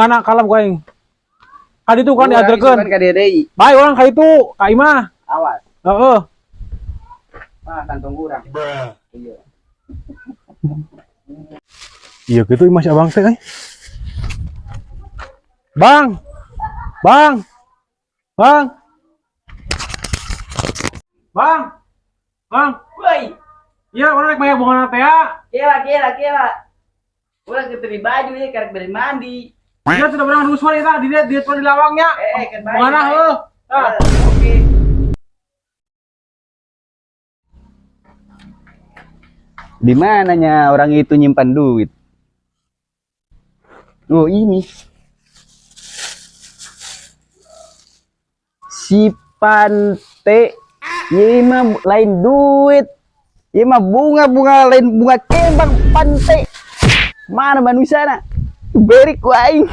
Mana kalem ku aing. Ka ditu kan Urang dianterkeun. isukan ka dieu deui. Bae urang ka itu, ka imah. Awas. Heeh. Ah, kantong urang. Iya. Iya gitu imah si abang teh euy. Bang. Bang. Bang. Bang. Bang. Woi, Iya, urang rek bayar bunga teh ya. kela kela kela. Urang keteri baju ya karek beri mandi. Iya sudah urang rusuh eta di dia di lawangnya. Eh, kan bae. Mana heuh. Tah. Eh, oke. Di mananya orang itu nyimpan duit? Oh, ini. Si Pante, ini mah lain duit. Ini mah bunga-bunga lain bunga kembang pante. Mana manusia nak? Berik ku aing.